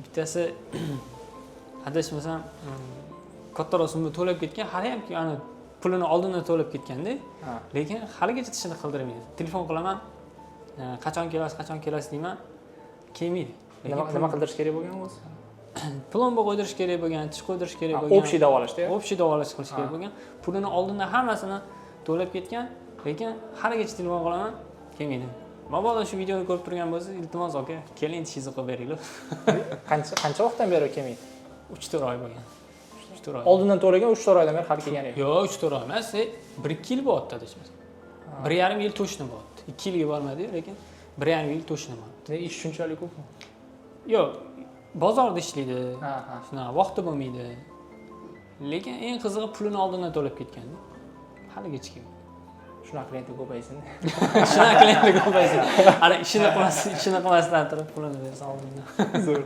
Bittasi, adashmasam, kattaroq summa to'lab ketgan, haliyam ani pulini oldindan to'lab ketganda, lekin haligacha tishini qildirmaydi. Telefon qilaman, qachon kelasiz, qachon kelasiz deyman, kelmaydi. Lekin Nima, nima qildirish kerak bo'lgan o'zi? Plomba qo'ydirish kerak bo'lgan, tish qo'ydirish kerak bo'lgan. Общий davolashda. Общий davolash qilish kerak bo'lgan. Pulini oldindan hammasini to'lab ketgan, lekin haligacha telefon qilaman, kelmaydi. Mabodo shu videoni ko'rib turgan bo'lsa, iltimos, aka, keling, tishingizni qilib beringlar. Qancha vaqtdan beri kelmaydi? 3-4 oy bo'lgan, 3-4 oy. Oldindan to'lagan, 3-4 oydan beri hali kelgani yo'q. Yo'q, 3-4 oy emas, 1-2 yil bo'lyapti adashmasam. 1,5 yil точно bo'lyapti. 2 yilga bormadiyu, lekin 1,5 yil точно bo'lyapti. Nega, ish shunchalik ko'pmi? Yo'q, bozorda ishlaydi. ha ha Shunaqa vaqti bo'lmaydi. Lekin eng qizig'i, pulini oldindan to'lab ketganda, haligacha kelmadi. Shunaqa klientlar ko'paysin. Shunaqa klientlar ko'paysin, ana ishini qilmasdan turib pulini bersa oldindan. Zo'r.